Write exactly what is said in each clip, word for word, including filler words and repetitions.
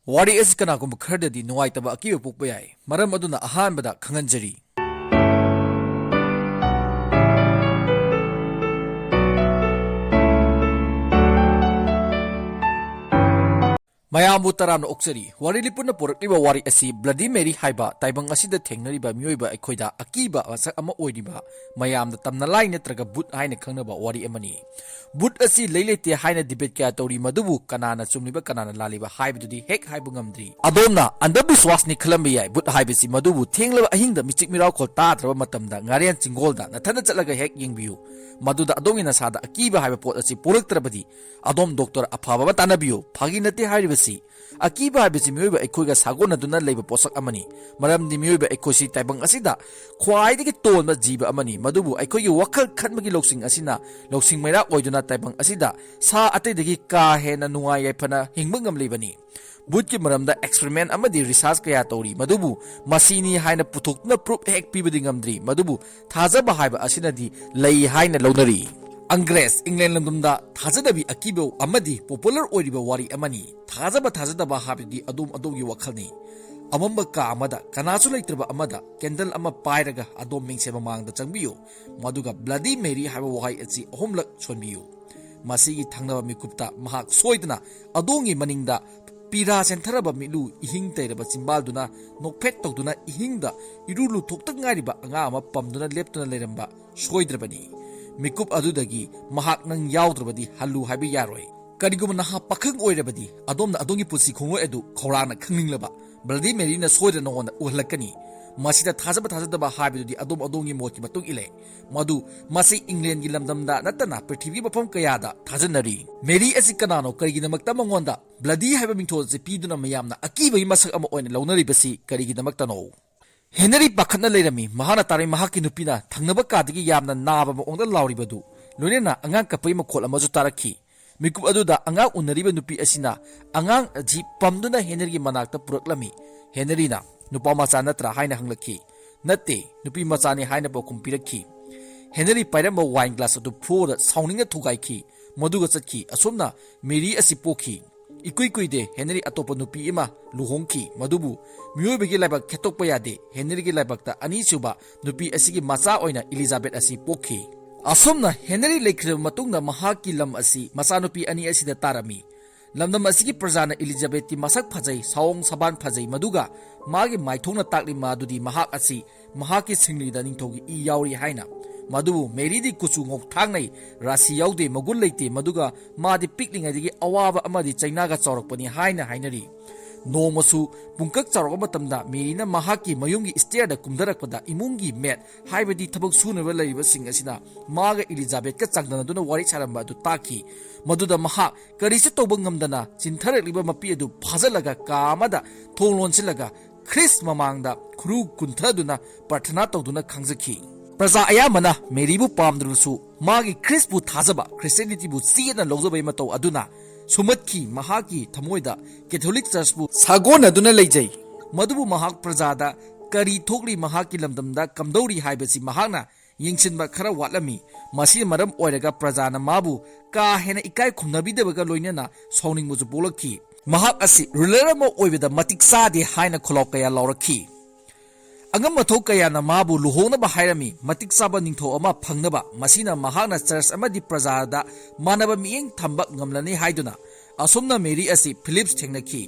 ꯋꯥꯔꯤ ꯑꯁꯤ ꯀꯅꯥꯒꯨꯝꯕ ꯈꯔꯗꯗꯤ ꯅꯨꯡꯉꯥꯏꯇꯕ ꯑꯀꯤꯕ ꯄꯣꯛꯄ ꯌꯥꯏ꯫ ꯃꯔꯝ ꯑꯗꯨꯅ ꯑꯍꯥꯟꯕꯗ ꯈꯪꯍꯟꯖꯔꯤ꯫ ꯃꯌꯥꯝꯕꯨ ꯇꯔꯥꯝꯅ ꯑꯣꯛꯆꯔꯤ꯫ ꯋꯥꯔꯤ ꯂꯤꯄꯨꯅ ꯄꯨꯔꯛꯂꯤꯕ ꯋꯥꯔꯤ ꯑꯁꯤ ꯕ꯭ꯂꯗꯤ ꯃꯦꯔꯤ ꯍꯥꯏꯕ ꯇꯥꯏꯕꯪ ꯑꯁꯤꯗ ꯊꯦꯡꯅꯔꯤꯕ ꯃꯤꯑꯣꯏꯕ ꯑꯩꯈꯣꯏꯗ ꯑꯀꯤꯕ ꯃꯁꯛ ꯑꯃ ꯑꯣꯏꯔꯤꯕ, ꯃꯌꯥꯝꯅ ꯇꯝꯅꯂꯥꯏ ꯅꯠꯇ꯭ꯔꯒ ꯚꯨꯠ ꯍꯥꯏꯅ ꯈꯪꯅꯕ ꯋꯥꯔꯤ ꯑꯃꯅꯤ꯫ ꯚꯨꯠ ꯑꯁꯤ ꯂꯩ ꯂꯩꯇꯦ ꯍꯥꯏꯅ ꯗꯤꯕꯦꯠ ꯀꯌꯥ ꯇꯧꯔꯤ, ꯃꯗꯨꯕꯨ ꯀꯅꯥꯅ ꯆꯨꯝꯂꯤꯕ ꯀꯅꯥꯅ ꯂꯥꯜꯂꯤꯕ ꯍꯥꯏꯕꯗꯨꯗꯤ ꯍꯦꯛ ꯍꯥꯏꯕ ꯉꯝꯗ꯭ꯔꯤ꯫ ꯑꯗꯣꯝꯅ ꯑꯟꯙꯕꯤꯁ꯭ꯋꯥꯁꯅꯤ ꯈꯜꯂꯝꯕ ꯌꯥꯏ꯫ ꯚꯨꯠ ꯍꯥꯏꯕꯁꯤ ꯃꯗꯨꯕꯨ ꯊꯦꯡꯂꯕ ꯑꯍꯤꯡꯗ ꯃꯤꯆꯤꯛ ꯃꯤꯔꯥꯎꯈꯣꯜ ꯇꯥꯗ꯭ꯔꯕ ꯃꯇꯝꯗ ꯉꯥꯔꯦꯟ ꯆꯤꯡꯒꯣꯜꯗ ꯅꯊꯟꯗ ꯆꯠꯂꯒ ꯍꯦꯛ ꯌꯦꯡꯕꯤꯌꯨ꯫ ꯃꯗꯨꯗ ꯑꯗꯣꯝꯒꯤ ꯅꯁꯥꯗ ꯑꯀꯤꯕ ꯍꯥꯏꯕ ꯄꯣꯠ ꯑꯁꯤ ꯄꯣꯛꯂꯛꯇ꯭ꯔꯕꯗꯤ ꯑꯗꯣꯝ ꯗꯣꯛꯇꯔ ꯑꯐꯕ ꯑꯃ ꯇꯥꯟꯅꯕꯤꯌꯨ꯫ ꯐꯥꯒꯤ ꯅꯠꯇꯦ ꯍꯥꯏꯔꯤꯕꯁꯤ꯫ ꯑꯀꯤꯕ ꯍꯥꯏꯕꯁꯤ ꯃꯤꯑꯣꯏꯕ ꯑꯩꯈꯣꯏꯒ ꯁꯥꯒꯣꯟꯅꯗꯨꯅ ꯂꯩꯕ ꯄꯣꯠꯁꯛ ꯑꯃꯅꯤ꯫ ꯃꯔꯝꯗꯤ ꯃꯤꯑꯣꯏꯕ ꯑꯩꯈꯣꯏꯁꯤ ꯇꯥꯏꯕꯪ ꯑꯁꯤꯗ ꯈ꯭ꯋꯥꯏꯗꯒꯤ ꯇꯣꯟꯕ ꯖꯤꯕ ꯑꯃꯅꯤ꯫ ꯃꯗꯨꯕꯨ ꯑꯩꯈꯣꯏꯒꯤ ꯋꯥꯈꯜ ꯈꯟꯕꯒꯤ ꯂꯧꯁꯤꯡ ꯑꯁꯤꯅ ꯂꯧꯁꯤꯡ ꯃꯩꯔꯥ ꯑꯣꯏꯗꯨꯅ ꯇꯥꯏꯕꯪ ꯑꯁꯤꯗ ꯁꯥ ꯑꯇꯩꯗꯒꯤ ꯀꯥ ꯍꯦꯟꯅ ꯅꯨꯡꯉꯥꯏ ꯌꯥꯏꯐꯅ ꯍꯤꯡꯕ ꯉꯝꯂꯤꯕꯅꯤ꯫ ꯚꯨꯠꯀꯤ ꯃꯔꯝꯗ ꯑꯦꯛꯁꯄꯦꯔꯤꯃꯦꯟ ꯑꯃꯗꯤ ꯔꯤꯁꯥꯔꯆ ꯀꯌꯥ ꯇꯧꯔꯤ, ꯃꯗꯨꯕꯨ ꯃꯁꯤꯅꯤ ꯍꯥꯏꯅ ꯄꯨꯊꯣꯛꯇꯨꯅ ꯄ꯭ꯔꯨꯐ ꯍꯦꯛ ꯄꯤꯕꯗꯤ ꯉꯝꯗ꯭ꯔꯤ, ꯃꯗꯨꯕꯨ ꯊꯥꯖꯕ ꯍꯥꯏꯕ ꯑꯁꯤꯅꯗꯤ ꯂꯩ ꯍꯥꯏꯅ ꯂꯧꯅꯔꯤ꯫ ꯑꯪꯒ꯭ꯔꯦꯖ ꯏꯪꯂꯦꯟ ꯂꯝꯗꯝꯗ ꯊꯥꯖꯗꯕꯤ ꯑꯀꯤꯕ ꯑꯃꯗꯤ ꯄꯣꯄꯨꯂꯔ ꯑꯣꯏꯔꯤꯕ ꯋꯥꯔꯤ ꯑꯃꯅꯤ꯫ ꯊꯥꯖꯕ ꯊꯥꯖꯗꯕ ꯍꯥꯏꯕꯗꯤ ꯑꯗꯣꯝ ꯑꯗꯣꯝꯒꯤ ꯋꯥꯈꯜꯅꯤ꯫ ꯑꯃꯝꯕ ꯀꯥ ꯑꯃꯗ ꯀꯅꯥꯁꯨ ꯂꯩꯇ꯭ꯔꯕ ꯑꯃꯗ ꯀꯦꯟꯗꯜ ꯑꯃ ꯄꯥꯏꯔꯒ ꯑꯗꯣꯝ ꯃꯤꯡꯁꯦꯜ ꯃꯃꯥꯡꯗ ꯆꯪꯕꯤꯌꯨ꯫ ꯃꯗꯨꯒ ꯕ꯭ꯂꯗꯤ ꯃꯦꯔꯤ ꯍꯥꯏꯕ ꯋꯥꯍꯩ ꯑꯁꯤ ꯑꯍꯨꯝꯂꯛ ꯁꯣꯟꯕꯤꯌꯨ꯫ ꯃꯁꯤꯒꯤ ꯊꯪꯅꯕ ꯃꯤꯀꯨꯞꯇ ꯃꯍꯥꯛ ꯁꯣꯏꯗꯅ ꯑꯗꯣꯝꯒꯤ ꯃꯅꯤꯡꯗ ꯄꯤꯔꯥ ꯆꯦꯟꯊꯔꯕ ꯃꯤꯠꯂꯨ, ꯏꯍꯤꯡ ꯇꯩꯔꯕ ꯆꯤꯝꯕꯥꯜꯗꯨꯅ ꯅꯣꯛꯐꯦꯠ ꯇꯧꯗꯨꯅ ꯏꯍꯤꯡꯗ ꯏꯔꯨ ꯂꯨꯊꯣꯛꯇ ꯉꯥꯏꯔꯤꯕ ꯑꯉꯥꯡ ꯑꯃ ꯄꯝꯗꯨꯅ ꯂꯦꯞꯇꯨꯅ ꯂꯩꯔꯝꯕ ꯁꯣꯏꯗ꯭ꯔꯕꯅꯤ꯫ ꯃꯤꯀꯨꯞ ꯑꯗꯨꯗꯒꯤ ꯃꯍꯥꯛ ꯅꯪ ꯌꯥꯎꯗ꯭ꯔꯕꯗꯤ ꯍꯜꯂꯨ ꯍꯥꯏꯕ ꯌꯥꯔꯣꯏ꯫ ꯀꯔꯤꯒꯨꯝꯕ ꯅꯍꯥꯛ ꯄꯥꯈꯪ ꯑꯣꯏꯔꯕꯗꯤ ꯑꯗꯣꯝꯅ ꯑꯗꯣꯝꯒꯤ ꯄꯨꯟꯁꯤ ꯈꯣꯡꯂꯣꯏ ꯑꯗꯨ ꯈꯧꯔꯥꯡꯅ ꯈꯪꯅꯤꯡꯂꯕ ꯕ꯭ꯂꯗꯤ ꯃꯦꯔꯤꯅ ꯁꯣꯏꯗꯅ ꯅꯉꯣꯟꯗ ꯎꯍꯜꯂꯛꯀꯅꯤ꯫ ꯃꯁꯤꯗ ꯊꯥꯖꯕ ꯊꯥꯖꯗꯕ ꯍꯥꯏꯕꯗꯨꯗꯤ ꯑꯗꯣꯝ ꯑꯗꯣꯝꯒꯤ ꯃꯣꯠꯀꯤ ꯃꯇꯨꯡ ꯏꯜꯂꯦ꯫ ꯃꯗꯨ ꯃꯁꯤ ꯏꯪꯂꯦꯟꯒꯤ ꯂꯝꯗꯝꯗ ꯅꯠꯇꯅ ꯄ꯭ꯔꯤꯊꯤꯕꯤ ꯃꯐꯝ ꯀꯌꯥꯗ ꯊꯥꯖꯅꯔꯤ꯫ ꯃꯦꯔꯤ ꯑꯁꯤ ꯀꯅꯥꯅꯣ? ꯀꯔꯤꯒꯤꯗꯃꯛꯇ ꯃꯉꯣꯟꯗ ꯕ꯭ꯂꯗꯤ ꯍꯥꯏꯕ ꯃꯤꯡꯊꯣꯜ ꯑꯁꯤ ꯄꯤꯗꯨꯅ ꯃꯌꯥꯝꯅ ꯑꯀꯤꯕꯒꯤ ꯃꯁꯛ ꯑꯃ ꯑꯣꯏꯅ ꯂꯧꯅꯔꯤꯕꯁꯤ ꯀꯔꯤꯒꯤꯗꯃꯛꯇꯅꯣ? ꯍꯦꯅꯔꯤ ꯄꯥꯈꯠꯅ ꯂꯩꯔꯝꯃꯤ꯫ ꯃꯍꯥꯛꯅ ꯇꯥꯔꯝꯃꯤ ꯃꯍꯥꯛꯀꯤ ꯅꯨꯄꯤꯅ ꯊꯪꯅꯕ ꯀꯥꯗꯒꯤ ꯌꯥꯝꯅ ꯅꯥꯕ ꯃꯑꯣꯡꯗ ꯂꯥꯎꯔꯤꯕꯗꯨ, ꯂꯣꯏꯅꯅ ꯑꯉꯥꯡ ꯀꯞꯄꯒꯤ ꯃꯈꯣꯜ ꯑꯃꯁꯨ ꯇꯥꯔꯛꯈꯤ꯫ ꯃꯤꯀꯨꯞ ꯑꯗꯨꯗ ꯑꯉꯥꯡ ꯎꯅꯔꯤꯕ ꯅꯨꯄꯤ ꯑꯁꯤꯅ ꯑꯉꯥꯡ ꯑꯁꯤ ꯄꯝꯗꯨꯅ ꯍꯦꯅꯔꯤꯒꯤ ꯃꯅꯥꯛꯇ ꯄꯨꯔꯛꯂꯝꯃꯤ꯫ ꯍꯦꯅꯔꯤꯅ, "ꯅꯨꯄꯥ ꯃꯆꯥ ꯅꯠꯇ꯭ꯔꯥ?" ꯍꯥꯏꯅ ꯍꯪꯂꯛꯈꯤ꯫ "ꯅꯠꯇꯦ, ꯅꯨꯄꯤ ꯃꯆꯥꯅꯤ" ꯍꯥꯏꯅ ꯄꯥꯎꯈꯨꯝ ꯄꯤꯔꯛꯈꯤ꯫ ꯍꯦꯅꯔꯤ ꯄꯥꯏꯔꯝꯕ ꯋꯥꯏꯟ ꯒ꯭ꯂꯥꯁ ꯑꯗꯨ ꯐꯣꯔꯗ ꯁꯥꯎꯅꯤꯡꯅ ꯊꯨꯒꯥꯏꯈꯤ꯫ ꯃꯗꯨꯒ ꯆꯠꯈꯤ꯫ ꯑꯁꯨꯝꯅ ꯃꯦꯔꯤ ꯑꯁꯤ ꯄꯣꯛꯈꯤ꯫ ꯏꯀꯨꯏ ꯀꯨꯏꯗꯦ ꯍꯦꯅꯔꯤ ꯑꯇꯣꯞꯄ ꯅꯨꯄꯤ ꯑꯃ ꯂꯨꯍꯣꯡꯈꯤ, ꯃꯗꯨꯕꯨ ꯃꯤꯑꯣꯏꯕꯒꯤ ꯂꯥꯏꯕꯛ ꯈꯦꯠꯇꯣꯛꯄ ꯌꯥꯗꯦ꯫ ꯍꯦꯅꯔꯤꯒꯤ ꯂꯥꯏꯕꯛꯇ ꯑꯅꯤꯁꯨꯕ ꯅꯨꯄꯤ ꯑꯁꯤꯒꯤ ꯃꯆꯥ ꯑꯣꯏꯅ ꯏꯂꯤꯖꯥꯕꯦꯠ ꯑꯁꯤ ꯄꯣꯛꯈꯤ꯫ ꯑꯁꯨꯝꯅ ꯍꯦꯅꯔꯤ ꯂꯩꯈꯤꯗ꯭ꯔꯕ ꯃꯇꯨꯡꯗ ꯃꯍꯥꯛꯀꯤ ꯂꯝ ꯑꯁꯤ ꯃꯆꯥꯅꯨꯄꯤ ꯑꯅꯤ ꯑꯁꯤꯗ ꯇꯥꯔꯝꯃꯤ꯫ ꯂꯝꯗꯝ ꯑꯁꯤꯒꯤ ꯄ꯭ꯔꯖꯥꯅ ꯏꯂꯤꯖꯥꯕꯦꯠꯀꯤ ꯃꯁꯛ ꯐꯖꯩ, ꯁꯥꯑꯣꯡ ꯁꯥꯕꯥꯟ ꯐꯖꯩ, ꯃꯗꯨꯒ ꯃꯥꯒꯤ ꯃꯥꯏꯊꯣꯡꯅ ꯇꯥꯛꯂꯤ ꯃꯗꯨꯗꯤ ꯃꯍꯥꯛ ꯑꯁꯤ ꯃꯍꯥꯛꯀꯤ ꯁꯤꯡꯂꯤꯗ ꯅꯤꯡꯊꯧꯒꯤ ꯏ ꯌꯥꯎꯔꯤ ꯍꯥꯏꯅ꯫ ꯃꯗꯨꯕꯨ ꯃꯦꯔꯤꯗꯤ ꯀꯨꯆꯨ ꯉꯧꯊꯥꯡꯅꯩ, ꯔꯥꯁꯤ ꯌꯥꯎꯗꯦ, ꯃꯒꯨꯟ ꯂꯩꯇꯦ, ꯃꯗꯨꯒ ꯃꯥꯗꯤ ꯄꯤꯛꯂꯤꯉꯩꯗꯒꯤ ꯑꯋꯥꯕ ꯑꯃꯗꯤ ꯆꯩꯅꯥꯒ ꯆꯥꯎꯔꯛꯄꯅꯤ ꯍꯥꯏꯅ ꯍꯥꯏꯅꯔꯤ꯫ ꯅꯣꯡꯃꯁꯨ ꯄꯨꯡꯀꯛ ꯆꯥꯎꯔꯛꯄ ꯃꯇꯝꯗ ꯃꯦꯔꯤꯅ ꯃꯍꯥꯛꯀꯤ ꯃꯌꯨꯝꯒꯤ ꯁ꯭ꯇꯦꯌꯔꯗ ꯀꯨꯝꯊꯔꯛꯄꯗ ꯏꯃꯨꯡꯒꯤ ꯃꯦꯠ, ꯍꯥꯏꯕꯗꯤ ꯊꯕꯛ ꯁꯨꯅꯕ ꯂꯩꯔꯤꯕꯁꯤꯡ ꯑꯁꯤꯅ ꯃꯥꯒ ꯏꯂꯤꯖꯥꯕꯦꯠꯀ ꯆꯥꯡꯗꯝꯅꯗꯨꯅ ꯋꯥꯔꯤ ꯁꯥꯔꯝꯕ ꯑꯗꯨ ꯇꯥꯈꯤ꯫ ꯃꯗꯨꯗ ꯃꯍꯥꯛ ꯀꯔꯤꯁꯨ ꯇꯧꯕ ꯉꯝꯗꯅ ꯆꯤꯟꯊꯔꯛꯂꯤꯕ ꯃꯄꯤ ꯑꯗꯨ ꯐꯥꯖꯤꯜꯂꯒ ꯀꯥ ꯑꯃꯗ ꯊꯣꯡ ꯂꯣꯟꯁꯤꯜꯂꯒ ꯈ꯭ꯔꯤꯁ ꯃꯃꯥꯡꯗ ꯈꯨꯔꯨ ꯀꯨꯟꯊꯗꯨꯅ ꯄ꯭ꯔꯥꯔꯊꯅꯥ ꯇꯧꯗꯨꯅ ꯈꯪꯖꯈꯤ꯫ ꯄ꯭ꯔꯖꯥ ꯑꯌꯥꯝꯕꯅ ꯃꯦꯔꯤꯕꯨ ꯄꯥꯝꯗ꯭ꯔꯕꯁꯨ ꯃꯥꯒꯤ ꯈ꯭ꯔꯤꯁꯄꯨ ꯊꯥꯖꯕ, ꯈ꯭ꯔꯤꯁꯇꯤꯌꯥꯅꯤꯇꯤꯕꯨ ꯆꯦꯠꯅ ꯂꯧꯖꯕꯒꯤ ꯃꯇꯧ ꯑꯗꯨꯅ ꯁꯨꯝꯍꯠꯈꯤ꯫ ꯃꯍꯥꯛꯀꯤ ꯊꯃꯣꯏꯗ ꯀꯦꯊꯣꯂꯤꯛ ꯆꯔꯆꯄꯨ ꯁꯥꯒꯣꯟꯅꯗꯨꯅ ꯂꯩꯖꯩ꯫ ꯃꯗꯨꯕꯨ ꯃꯍꯥꯛ ꯄ꯭ꯔꯖꯥꯗ ꯀꯔꯤ ꯊꯣꯛꯂꯤ, ꯃꯍꯥꯛꯀꯤ ꯂꯝꯗꯝꯗ ꯀꯝꯗꯧꯔꯤ ꯍꯥꯏꯕꯁꯤ ꯃꯍꯥꯛꯅ ꯌꯦꯡꯁꯤꯟꯕ ꯈꯔ ꯋꯥꯠꯂꯝꯃꯤ꯫ ꯃꯁꯤꯅ ꯃꯔꯝ ꯑꯣꯏꯔꯒ ꯄ꯭ꯔꯖꯥꯅ ꯃꯥꯕꯨ ꯀꯥ ꯍꯦꯟꯅ ꯏꯀꯥꯏ ꯈꯨꯝꯅꯕꯤꯗꯕꯒ ꯂꯣꯏꯅꯅ ꯁꯥꯎꯅꯤꯡꯕꯁꯨ ꯄꯣꯛꯂꯛꯈꯤ꯫ ꯃꯍꯥꯛ ꯑꯁꯤ ꯔꯨꯂꯔ ꯑꯃ ꯑꯣꯏꯕꯗ ꯃꯇꯤꯛ ꯆꯥꯗꯦ ꯍꯥꯏꯅ ꯈꯣꯜꯂꯥꯎ ꯀꯌꯥ ꯂꯥꯎꯔꯛꯈꯤ꯫ ꯑꯉꯝ ꯑꯊꯧ ꯀꯌꯥꯅ ꯃꯥꯕꯨ ꯂꯨꯍꯣꯡꯅꯕ ꯍꯥꯏꯔꯝꯃꯤ, ꯃꯇꯤꯛ ꯆꯥꯕ ꯅꯤꯡꯊꯧ ꯑꯃ ꯐꯪꯅꯕ꯫ ꯃꯁꯤꯅ ꯃꯍꯥꯛꯅ ꯆꯔꯆ ꯑꯃꯗꯤ ꯄ꯭ꯔꯖꯥꯗ ꯃꯥꯟꯅꯕ ꯃꯤꯠꯌꯦꯡ ꯊꯝꯕ ꯉꯝꯂꯅꯤ ꯍꯥꯏꯗꯨꯅ꯫ ꯑꯁꯨꯝꯅ ꯃꯦꯔꯤ ꯑꯁꯤ ꯐꯤꯂꯤꯞꯁ ꯊꯦꯡꯅꯈꯤ꯫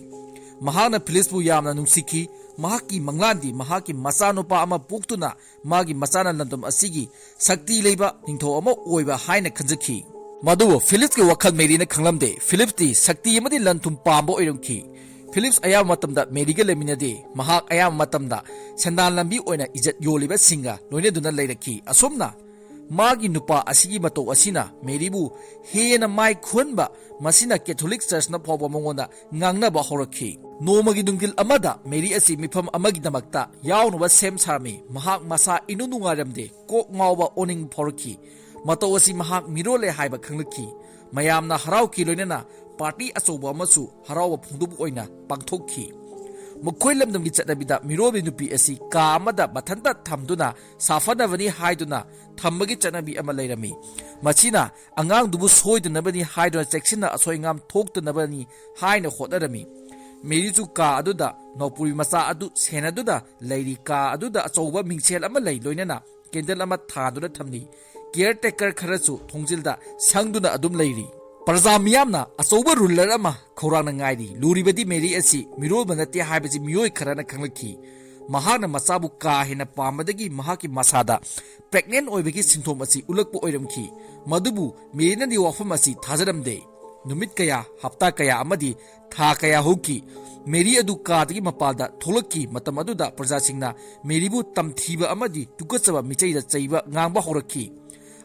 ꯃꯍꯥꯛꯅ ꯐꯤꯂꯤꯞꯁꯄꯨ ꯌꯥꯝꯅ ꯅꯨꯡꯁꯤꯈꯤ꯫ ꯃꯍꯥꯛꯀꯤ ꯃꯪꯂꯥꯟꯗꯤ ꯃꯍꯥꯛꯀꯤ ꯃꯆꯥꯅꯨꯄꯥ ꯑꯃ ꯄꯣꯛꯇꯨꯅ ꯃꯥꯒꯤ ꯃꯆꯥꯅ ꯂꯝꯗꯝ ꯑꯁꯤꯒꯤ ꯁꯛꯇꯤ ꯂꯩꯕ ꯅꯤꯡꯊꯧ ꯑꯃ ꯑꯣꯏꯕ ꯍꯥꯏꯅ ꯈꯟꯖꯈꯤ꯫ ꯃꯗꯨꯕꯨ ꯐꯤꯂꯤꯞꯁꯀꯤ ꯋꯥꯈꯜ ꯃꯦꯔꯤꯅ ꯈꯪꯂꯝꯗꯦ꯫ ꯐꯤꯂꯤꯞꯁꯇꯤ ꯁꯛꯇꯤ ꯑꯃꯗꯤ ꯂꯟ ꯊꯨꯝ ꯄꯥꯝꯕ ꯑꯣꯏꯔꯝꯈꯤ꯫ ꯐꯤꯂꯤꯞꯁ ꯑꯌꯥꯝꯕ ꯃꯇꯝꯗ ꯃꯦꯔꯤꯒ ꯂꯩꯃꯤꯟꯅꯗꯦ꯫ ꯃꯍꯥꯛ ꯑꯌꯥꯝꯕ ꯃꯇꯝꯗ ꯁꯦꯟꯗꯥꯟ ꯂꯝꯕꯤ ꯑꯣꯏꯅ ꯏꯖꯠ ꯌꯣꯜꯂꯤꯕꯁꯤꯡꯒ ꯂꯣꯏꯅꯗꯨꯅ ꯂꯩꯔꯛꯈꯤ꯫ ꯑꯁꯨꯝꯅ ꯃꯥꯒꯤ ꯅꯨꯄꯥ ꯑꯁꯤꯒꯤ ꯃꯇꯧ ꯑꯁꯤꯅ ꯃꯦꯔꯤꯕꯨ ꯍꯦꯟꯅ ꯃꯥꯏ ꯈꯨꯍꯟꯕ, ꯃꯁꯤꯅ ꯀꯦꯊꯣꯂꯤꯛ ꯆꯔꯆꯅ ꯐꯥꯎꯕ ꯃꯉꯣꯟꯗ ꯉꯥꯡꯅꯕ ꯍꯧꯔꯛꯈꯤ꯫ ꯅꯣꯡꯃꯒꯤ ꯅꯨꯡꯊꯤꯜ ꯑꯃꯗ ꯃꯦꯔꯤ ꯑꯁꯤ ꯃꯤꯐꯝ ꯑꯃꯒꯤꯗꯃꯛꯇ ꯌꯥꯎꯅꯕ ꯁꯦꯝ ꯁꯥꯔꯝꯃꯤ꯫ ꯃꯍꯥꯛ ꯃꯁꯥ ꯏꯅꯨꯡ ꯅꯨꯡꯉꯥꯏꯔꯝꯗꯦ, ꯀꯣꯛ ꯉꯥꯎꯕ, ꯑꯣꯅꯤꯡꯕ ꯐꯥꯎꯔꯛꯈꯤ꯫ ꯃꯇꯧ ꯑꯁꯤ ꯃꯍꯥꯛ ꯃꯤꯔꯣꯜꯂꯦ ꯍꯥꯏꯕ ꯈꯪꯂꯛꯈꯤ꯫ ꯃꯌꯥꯝꯅ ꯍꯔꯥꯎꯈꯤ, ꯂꯣꯏꯅꯅ ꯄꯥꯔꯇꯤ ꯑꯆꯧꯕ ꯑꯃꯁꯨ ꯍꯔꯥꯎꯕ ꯐꯣꯡꯗꯣꯛꯄ ꯑꯣꯏꯅ ꯄꯥꯡꯊꯣꯛꯈꯤ꯫ ꯃꯈꯣꯏ ꯂꯝꯗꯝꯒꯤ ꯆꯠꯅꯕꯤꯗ ꯃꯤꯔꯣꯜꯂꯤ ꯅꯨꯄꯤ ꯑꯁꯤ ꯀꯥ ꯑꯃꯗ ꯃꯊꯟꯇ ꯊꯝꯗꯨꯅ ꯁꯥꯐꯅꯕꯅꯤ ꯍꯥꯏꯗꯨꯅ ꯊꯝꯕꯒꯤ ꯆꯠꯅꯕꯤ ꯑꯃ ꯂꯩꯔꯝꯃꯤ꯫ ꯃꯁꯤꯅ ꯑꯉꯥꯡꯗꯨꯕꯨ ꯁꯣꯏꯗꯅꯕꯅꯤ ꯍꯥꯏꯗꯨꯅ ꯆꯦꯛꯁꯤꯟꯅ ꯑꯁꯣꯏ ꯑꯉꯥꯝ ꯊꯣꯛꯇꯅꯕꯅꯤ ꯍꯥꯏꯅ ꯍꯣꯠꯅꯔꯝꯃꯤ꯫ ꯃꯦꯔꯤꯁꯨ ꯀꯥ ꯑꯗꯨꯗ ꯅꯧꯄꯨꯔꯤ ꯃꯆꯥ ꯑꯗꯨ ꯁꯦꯟꯅꯗꯨꯅ ꯂꯩꯔꯤ꯫ ꯀꯥ ꯑꯗꯨꯗ ꯑꯆꯧꯕ ꯃꯤꯡꯁꯦꯜ ꯑꯃ ꯂꯩ, ꯂꯣꯏꯅꯅ ꯀꯦꯟꯗꯜ ꯑꯃ ꯊꯥꯗꯨꯅ ꯊꯝꯂꯤ꯫ ꯀꯤꯌꯔ ꯇꯦꯀꯔ ꯈꯔꯁꯨ ꯊꯣꯡꯖꯤꯜꯗ ꯁꯪꯗꯨꯅ ꯑꯗꯨꯝ ꯂꯩꯔꯤ꯫ ꯄ꯭ꯔꯖꯥ ꯃꯤꯌꯥꯝꯅ ꯑꯆꯧꯕ ꯔꯨꯂꯔ ꯑꯃ ꯈꯧꯔꯥꯡꯅ ꯉꯥꯏꯔꯤ꯫ ꯂꯨꯔꯤꯕꯗꯤ ꯃꯦꯔꯤ ꯑꯁꯤ ꯃꯤꯔꯣꯜꯕ ꯅꯠꯇꯦ ꯍꯥꯏꯕꯁꯤ ꯃꯤꯑꯣꯏ ꯈꯔꯅ ꯈꯪꯂꯛꯈꯤ꯫ ꯃꯍꯥꯛꯅ ꯃꯆꯥꯕꯨ ꯀꯥ ꯍꯦꯟꯅ ꯄꯥꯝꯕꯗꯒꯤ ꯃꯍꯥꯛꯀꯤ ꯃꯁꯥꯗ ꯄ꯭ꯔꯦꯒꯅꯦꯟ ꯑꯣꯏꯕꯒꯤ ꯁꯤꯟꯊꯣꯝ ꯑꯁꯤ ꯎꯠꯂꯛꯄ ꯑꯣꯏꯔꯝꯈꯤ꯫ ꯃꯗꯨꯕꯨ ꯃꯦꯔꯤꯅꯗꯤ ꯋꯥꯐꯝ ꯑꯁꯤ ꯊꯥꯖꯔꯝꯗꯦ꯫ ꯅꯨꯃꯤꯠ ꯀꯌꯥ, ꯍꯞꯇꯥ ꯀꯌꯥ ꯑꯃꯗꯤ ꯊꯥ ꯀꯌꯥ ꯍꯧꯈꯤ꯫ ꯃꯦꯔꯤ ꯑꯗꯨ ꯀꯥꯗꯒꯤ ꯃꯄꯥꯟꯗ ꯊꯣꯛꯂꯛꯈꯤ꯫ ꯃꯇꯝ ꯑꯗꯨꯗ ꯄ꯭ꯔꯖꯥꯁꯤꯡꯅ ꯃꯦꯔꯤꯕꯨ ꯇꯝꯊꯤꯕ ꯑꯃꯗꯤ ꯇꯨꯀꯠꯆꯕ ꯃꯤꯆꯩꯗ ꯆꯩꯕ ꯉꯥꯡꯕ ꯍꯧꯔꯛꯈꯤ꯫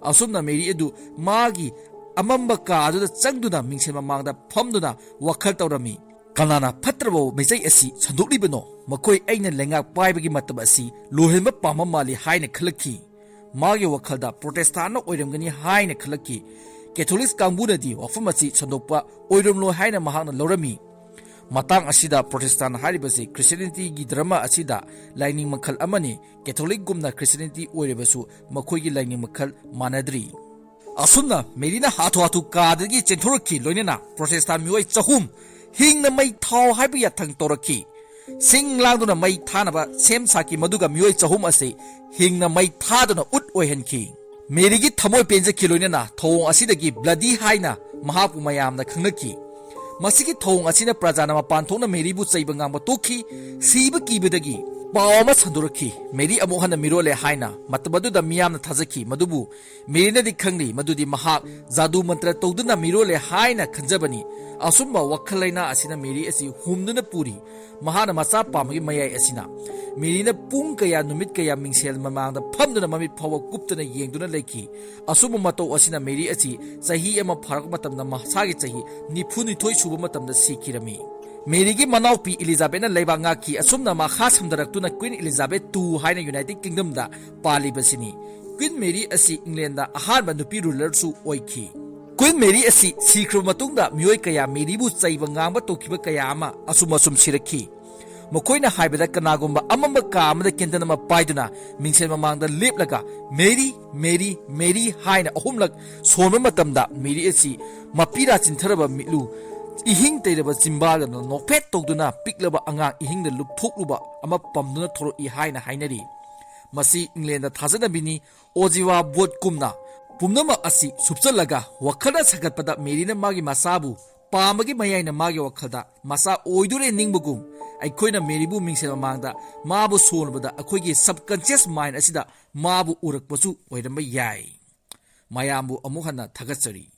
ꯑꯁꯨꯝꯅ ꯃꯦꯔꯤ ꯑꯗꯨ ꯃꯥꯒꯤ ꯑꯃꯝꯕ ꯀꯥ ꯑꯗꯨꯗ ꯆꯪꯗꯨꯅ ꯃꯤꯡꯁꯦꯜ ꯃꯃꯥꯡꯗ ꯐꯝꯗꯨꯅ ꯋꯥꯈꯜ ꯇꯧꯔꯝꯃꯤ꯫ "ꯀꯅꯥꯅ ꯐꯠꯇ꯭ꯔꯕ ꯃꯤꯆꯩ ꯑꯁꯤ ꯁꯟꯗꯣꯛꯂꯤꯕꯅꯣ? ꯃꯈꯣꯏ ꯑꯩꯅ ꯂꯩꯉꯥꯛ ꯄꯥꯏꯕꯒꯤ ꯃꯇꯝ ꯑꯁꯤ ꯂꯣꯏꯍꯟꯕ ꯄꯥꯝꯕ ꯃꯥꯜꯂꯤ" ꯍꯥꯏꯅ ꯈꯜꯂꯛꯈꯤ꯫ ꯃꯥꯒꯤ ꯋꯥꯈꯜꯗ ꯄ꯭ꯔꯣꯇꯦꯁꯇꯥꯟꯅ ꯑꯣꯏꯔꯝꯒꯅꯤ ꯍꯥꯏꯅ ꯈꯜꯂꯛꯈꯤ꯫ ꯀꯦꯊꯣꯂꯤꯛ ꯀꯥꯡꯕꯨꯅꯗꯤ ꯋꯥꯐꯝ ꯑꯁꯤ ꯁꯟꯗꯣꯛꯄ ꯑꯣꯏꯔꯝꯂꯣꯏ ꯍꯥꯏꯅ ꯃꯍꯥꯛꯅ ꯂꯧꯔꯝꯃꯤ꯫ ꯃꯇꯥꯡ ꯑꯁꯤꯗ ꯄ꯭ꯔꯣꯇꯦꯁꯇꯥꯟ ꯍꯥꯏꯔꯤꯕꯁꯤ ꯈ꯭ꯔꯤꯁꯇꯤꯌꯥꯅꯤꯇꯤꯒꯤ ꯙꯔꯃ ꯑꯁꯤꯗ ꯂꯥꯏꯅꯤꯡ ꯃꯈꯜ ꯑꯃꯅꯤ꯫ ꯀꯦꯊꯣꯂꯤꯛꯒꯨꯝꯅ ꯈ꯭ꯔꯤꯁꯇꯤꯌꯥꯅꯤꯇꯤ ꯑꯣꯏꯔꯕꯁꯨ ꯃꯈꯣꯏꯒꯤ ꯂꯥꯏꯅꯤꯡ ꯃꯈꯜ ꯃꯥꯟꯅꯗ꯭ꯔꯤ꯫ ꯑꯁꯨꯝꯅ ꯃꯦꯔꯤꯅ ꯍꯥꯊꯨ ꯍꯥꯊꯨ ꯀꯥꯗꯒꯤ ꯆꯦꯟꯊꯣꯔꯛꯈꯤ, ꯂꯣꯏꯅꯅ ꯄ꯭ꯔꯣꯇꯦꯁꯇꯥꯟ ꯃꯤꯑꯣꯏ ꯆꯍꯨꯝ ꯍꯤꯡꯅ ꯃꯩ ꯊꯥꯎ ꯍꯥꯏꯕ ꯌꯥꯊꯪ ꯇꯧꯔꯛꯈꯤ꯫ ꯁꯤꯡ ꯂꯥꯡꯗꯨꯅ ꯃꯩ ꯊꯥꯅꯕ ꯁꯦꯝ ꯁꯥꯈꯤ, ꯃꯗꯨꯒ ꯃꯤꯑꯣꯏ ꯆꯍꯨꯝ ꯑꯁꯤ ꯍꯤꯡꯅ ꯃꯩ ꯊꯥꯗꯨꯅ ꯎꯠ ꯑꯣꯏꯍꯟꯈꯤ꯫ ꯃꯦꯔꯤꯒꯤ ꯊꯃꯣꯏ ꯄꯦꯟꯖꯈꯤ, ꯂꯣꯏꯅꯅ ꯊꯧꯑꯣꯡ ꯑꯁꯤꯗꯒꯤ ꯕ꯭ꯂꯗꯤ ꯍꯥꯏꯅ ꯃꯍꯥꯛꯄꯨ ꯃꯌꯥꯝꯅ ꯈꯪꯅꯈꯤ꯫ ꯃꯁꯤꯒꯤ ꯊꯧꯑꯣꯡ ꯑꯁꯤꯅ ꯄ꯭ꯔꯖꯥꯅ ꯃꯄꯥꯟ ꯊꯣꯛꯅ ꯃꯦꯔꯤꯕꯨ ꯆꯩꯕ ꯉꯥꯡꯕ ꯇꯣꯛꯈꯤ꯫ ꯁꯤꯕ ꯀꯤꯕꯗꯒꯤ ꯄꯥꯎ ꯑꯃ ꯁꯟꯗꯣꯔꯛꯈꯤ, "ꯃꯦꯔꯤ ꯑꯃꯨꯛ ꯍꯟꯅ ꯃꯤꯔꯣꯜꯂꯦ" ꯍꯥꯏꯅ꯫ ꯃꯇꯝ ꯑꯗꯨꯗ ꯃꯤꯌꯥꯝꯅ ꯊꯥꯖꯈꯤ, ꯃꯗꯨꯕꯨ ꯃꯦꯔꯤꯅꯗꯤ ꯈꯪꯂꯤ ꯃꯗꯨꯗꯤ ꯃꯍꯥꯛ ꯖꯥꯗꯨ ꯃꯟꯇ꯭ꯔ ꯇꯧꯗꯨꯅ ꯃꯤꯔꯣꯜꯂꯦ ꯍꯥꯏꯅ ꯈꯟꯖꯕꯅꯤ꯫ ꯑꯁꯨꯝꯕ ꯋꯥꯈꯜ ꯂꯩꯅꯥ ꯑꯁꯤꯅ ꯃꯦꯔꯤ ꯑꯁꯤ ꯍꯨꯝꯗꯨꯅ ꯄꯨꯔꯤ꯫ ꯃꯍꯥꯛꯅ ꯃꯆꯥ ꯄꯥꯝꯕꯒꯤ ꯃꯌꯥꯏ ꯑꯁꯤꯅ ꯃꯦꯔꯤꯅ ꯄꯨꯡ ꯀꯌꯥ, ꯅꯨꯃꯤꯠ ꯀꯌꯥ ꯃꯤꯡꯁꯦꯜ ꯃꯃꯥꯡꯗ ꯐꯝꯗꯨꯅ ꯃꯃꯤꯠ ꯐꯥꯎꯕ ꯀꯨꯞꯇꯅ ꯌꯦꯡꯗꯨꯅ ꯂꯩꯈꯤ꯫ ꯑꯁꯨꯝꯕ ꯃꯇꯧ ꯑꯁꯤꯅ ꯃꯦꯔꯤ ꯑꯁꯤ ꯆꯍꯤ ꯑꯃ ꯐꯥꯔꯛꯄ ꯃꯇꯝꯗ ꯃꯁꯥꯒꯤ ꯆꯍꯤ ꯅꯤꯐꯨꯅꯤꯊꯣꯏ ꯁꯨꯕ ꯃꯇꯝꯗ ꯁꯤꯈꯤꯔꯝꯃꯤ꯫ ꯃꯦꯔꯤꯒꯤ ꯃꯅꯥꯎꯄꯤ ꯏꯂꯤꯖꯥꯕꯦꯠꯅ ꯂꯩꯕꯥꯛ ꯉꯥꯛꯈꯤ꯫ ꯑꯁꯨꯝꯅ ꯃꯈꯥ ꯁꯝꯊꯔꯛꯇꯨꯅ ꯀ꯭ꯋꯤꯟ ꯏꯂꯤꯖꯥꯕꯦꯠ ꯇꯨ ꯍꯥꯏꯅ ꯌꯨꯅꯥꯏꯇꯦꯗ ꯀꯤꯡꯗꯝꯗ ꯄꯥꯜꯂꯤꯕꯁꯤꯅꯤ꯫ ꯀ꯭ꯋꯤꯟ ꯃꯦꯔꯤ ꯑꯁꯤ ꯏꯪꯂꯦꯟꯗ ꯑꯍꯥꯟꯕ ꯅꯨꯄꯤ ꯔꯨꯂꯔꯁꯨ ꯑꯣꯏꯈꯤ꯫ ꯀ꯭ꯋꯤꯟ ꯃꯦꯔꯤ ꯑꯁꯤ ꯁꯤꯈ꯭ꯔꯕ ꯃꯇꯨꯡꯗ ꯃꯤꯑꯣꯏ ꯀꯌꯥ ꯃꯦꯔꯤꯕꯨ ꯆꯩꯕ ꯉꯥꯡꯕ ꯇꯧꯈꯤꯕ ꯀꯌꯥ ꯑꯃ ꯑꯁꯨꯝ ꯑꯁꯨꯝ ꯁꯤꯔꯛꯈꯤ꯫ ꯃꯈꯣꯏꯅ ꯍꯥꯏꯕꯗ ꯀꯅꯥꯒꯨꯝꯕ ꯑꯃꯝꯕ ꯀꯥ ꯑꯃꯗ ꯀꯦꯟꯗꯜ ꯑꯃ ꯄꯥꯏꯗꯨꯅ ꯃꯤꯡꯁꯦꯜ ꯃꯃꯥꯡꯗ ꯂꯦꯞꯂꯒ "ꯃꯦꯔꯤ, ꯃꯦꯔꯤ, ꯃꯦꯔꯤ" ꯍꯥꯏꯅ ꯑꯍꯨꯝꯂꯛ ꯁꯣꯟꯕ ꯃꯇꯝꯗ ꯃꯦꯔꯤ ꯑꯁꯤ ꯃꯄꯤꯔꯥ ꯆꯤꯟꯊꯔꯕ ꯃꯤꯠꯂꯨ, ꯏꯍꯤꯡ ꯇꯩꯔꯕ ꯆꯤꯝꯕꯥꯜꯒ ꯅꯣꯛꯐꯦꯠ ꯇꯧꯗꯨꯅ ꯄꯤꯛꯂꯕ ꯑꯉꯥꯡ ꯏꯍꯤꯡꯗ ꯂꯨꯞꯊꯣꯛꯂꯨꯕ ꯑꯃ ꯄꯝꯗꯨꯅ ꯊꯣꯔꯛꯏ ꯍꯥꯏꯅ ꯍꯥꯏꯅꯔꯤ꯫ ꯃꯁꯤ ꯏꯪꯂꯦꯟꯗ ꯊꯥꯖꯅꯕꯤꯅꯤ꯫ ꯑꯣꯖꯤꯋꯥ ꯕꯣꯠꯀꯨꯝꯅ ꯄꯨꯝꯅꯃꯛ ꯑꯁꯤ ꯁꯨꯞꯆꯜꯂꯒ ꯋꯥꯈꯜꯅ ꯁꯥꯒꯠꯄꯗ ꯃꯦꯔꯤꯅ ꯃꯥꯒꯤ ꯃꯆꯥꯕꯨ ꯄꯥꯝꯕꯒꯤ ꯃꯌꯥꯏꯅ ꯃꯥꯒꯤ ꯋꯥꯈꯜꯗ ꯃꯆꯥ ꯑꯣꯏꯗꯣꯔꯦ ꯅꯤꯡꯕꯒꯨꯝ, ꯑꯩꯈꯣꯏꯅ ꯃꯦꯔꯤꯕꯨ ꯃꯤꯡꯁꯦꯜ ꯃꯃꯥꯡꯗ ꯃꯥꯕꯨ ꯁꯣꯟꯕꯗ ꯑꯩꯈꯣꯏꯒꯤ subconscious mind ꯑꯁꯤꯗ ꯃꯥꯕꯨ ꯎꯔꯛꯄꯁꯨ ꯑꯣꯏꯔꯝꯕ ꯌꯥꯏ꯫ ꯃꯌꯥꯝꯕꯨ ꯑꯃꯨꯛ ꯍꯟꯅ ꯊꯥꯒꯠꯆꯔꯤ꯫